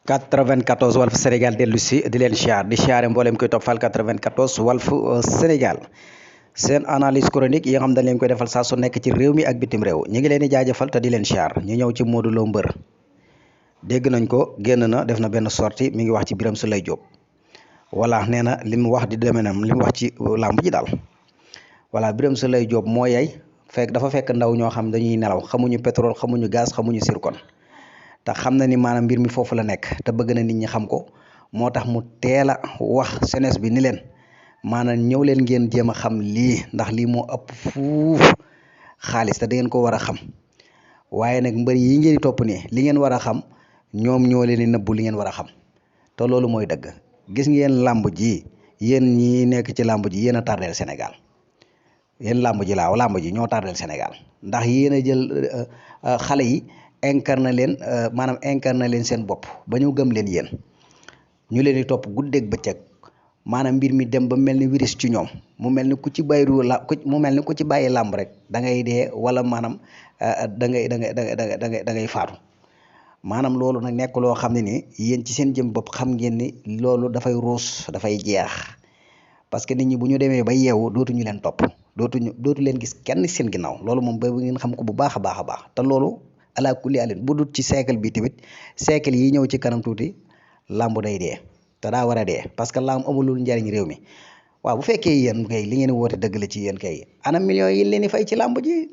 94 Walf Sénégal dellu si di leen siyaar di siyaare mboolem koy toppal 94 Walf Sénégal seen analyse chronique yi nga xam dañ leen koy defal saa su nekk ci réew mi ak bitim réew ñu ngi leen di jaajëfal te di leen siyaar ñu ñëw ci Modou Lo mbër dégg nañ ko génn na def na benn sortie mi ngi wax ci Birame Souleye Diop voilà nee na li mu wax di demee na li mu wax ci làmb ji daal voilà Birame Souleye Diop moo yay dafa fekk ndaw ñoo xam dañuy nelaw xamuñu pétrole xamuñu gaz xamuñu zircon te xam na ni maanaam mbir mi foofu la nekk te bëgg na nit ñi xam ko moo tax mu teel a wax jeunesse bi ni leen maanaam ñëw leen ngeen jéem a xam lii ndax lii moo ëpp fuuf xaalis te da ngeen ko war a xam waaye nag mbër yi ngeen di topp nii li ngeen war a xam ñoom ñoo leen di nëbbu li ngeen war a xam te loolu mooy dëgg gis ngeen làmb ji yéen ñi nekk ci làmb ji yéen a tardeel Sénégal yéen làmb ji làmb ji ñoo tardeel Sénégal ndax yéen a jël xale yi incarné leen seen bopp ba ñu gëm leen yéen ñu leen di topp guddeeg bëccëg maanaam mbir mi dem ba mel ni virus ci ñoom mu mel ni ku ci bàyyi làmb rek da ngay dee wala maanaam da ngay faatu maanaam loolu nag nekk loo xam ne ni yéen ci seen jëm bopp xam ngeen ni loolu dafay ruus dafay jeex parce que nit ñi bu ñu demee ba yeewu dootuñu leen topp dootu leen gis kenn seen ginnaaw loolu moom ba ngeen xam ko bu baax a baax a baax te loolu ala kulli alin bu dut ci siècle bi tamit siècle yi ñëw ci kanam tuuti làmb day dee te daa war a dee parce que làmb amulul njariñ réew mi waaw bu fekkee yéen kay li ngeen woote dëgg la ci yéen kay ana millions yi leen di fay ci làmb ji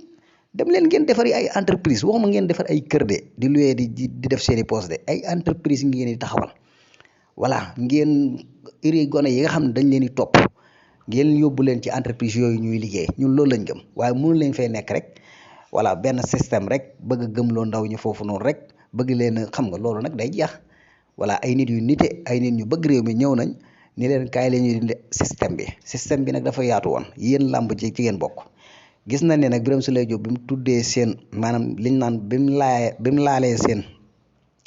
dem leen ngeen defar ay entreprise waxuma ngeen defar ay kër de di louer di def seeni poste de ay entreprise ngeen di taxawal voilà ngeen iri gone yi nga xam ne dañ leen di topp ngeen yóbbu leen ci entreprise yooyu ñuy liggéey ñun loolu lañ gëm waaye mënu leen fay nekk rek voilà benn système rek bëgg a gëmloo ndaw ñi foofu noonu rek bëgg leen xam nga loolu nag day jeex voilà ay nit yu nite ay nit ñu bëgg réew mi ñëw nañ ni leen kaay la ñuy dindi système bi nag dafa yaatu woon yéen làmb ci ngeen bokk gis nañ ne nag Birame Souleye Diop bi mu tuddee seen maanaam liñ naan bi mu laalee seen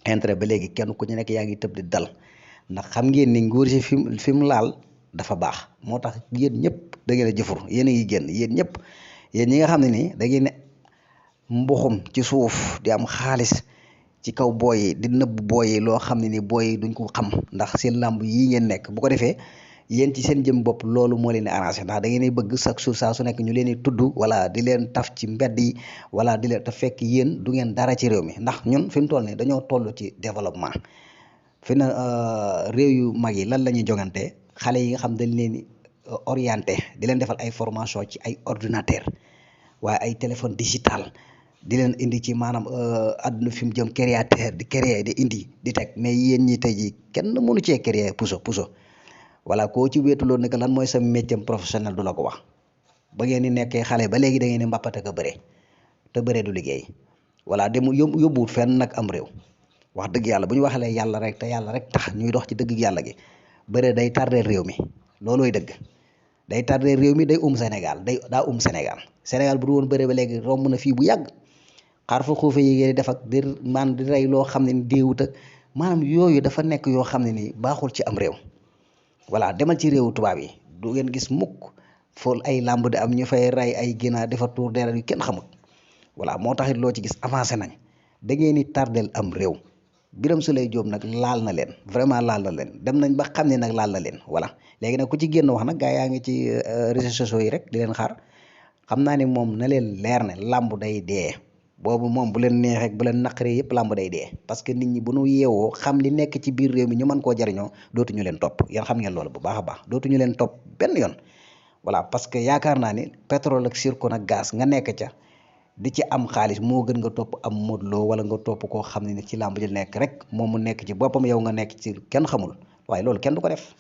intérêt ba léegi kenn ku ñu nekk yaa ngi tëb di dal ndax xam ngeen ni nguur si fi mu laal dafa baax moo tax yéen ñëpp da ngeen a jëfur yéen a ngi génn yéen ñëpp yéen ñi nga xam ne nii da ngeen mbuxum ci suuf di am xaalis ci kaw booy yi di nëbb booy yi loo xam ne ni booy yi duñ ko xam ndax seen làmb yii ngeen nekk bu ko defee yéen ci seen jëm bopp loolu moo leen di arrangé ndax da ngeen di bëgg chaque jour saa su nekk ñu leen di tudd wala di leen taf ci mbedd yi wala di leen te fekk yéen du ngeen dara ci réew mi ndax ñun fi mu toll nii dañoo toll ci développement fi na réew yu mag yi lan la ñuy jogante xale yi nga xam dañ leen di orienté di leen defal ay formation ci ay ordinateur waaye ay téléphone digital di leen indi ci maanaam àdduna fi mu jëm créateur di créer di indi di teg mais yéen ñi tey jii kenn mënu cee créer puso voilà koo ci wéetuloon ne que lan mooy sa métier professionnel du la ko wax ba ngeen di nekkee xale ba léegi da ngeen di mbàppate ko bëre te bëre du liggéey voilà dem yóbbuwut fenn nag am réew wax dëgg yàlla bu ñu waxalee yàlla rek te yàlla rek tax ñuy dox ci dëgg yàlla gi bëre day tardeel réew mi loolooy dëgg day tardeel réew mi day Sénégal daa Sénégal bu du woon bëre ba léegi romb na fii bu yàgg xaar fa xuufe yi ngeen di def ak di rey loo xam ne ni déewut ak maanaam yooyu dafa nekk yoo xam ne ni baaxul ci am réew voilà demal ci réewu tubaab yi du ngeen gis mukk fool ay làmb di am ñu fay rey ay ginaar dafa tuur deret yu kenn xamul voilà moo taxit loo ci gis avancé nañ da ngeen di tardel am réew Birame Souleye Diop nag laal na leen vraiment laal na leen dem nañ ba xam ne nag laal na leen voilà léegi nag ku ci génn wax nag gaa yaa ngi ci réseaux sociaux yi rek di leen xaar xam naa ne moom na leen leer ne làmb day dee boobu moom bu leen neexee bu leen naqaree yëpp làmb day dee parce que nit ñi bu ñu yeewoo xam li nekk ci biir réew mi ñu mën koo jariñoo dootuñu leen topp yéen xam ngeen loolu bu baax a baax dootuñu leen topp benn yoon voilà parce que yaakaar naa ni pétrole ak zircon ak gaz nga nekk ca di ci am xaalis moo gën nga topp am Modou Lo wala nga topp koo xam ne ni ci làmb ji nekk rek moom mu nekk ci boppam yow nga nekk ci kenn xamul waaye loolu kenn du ko def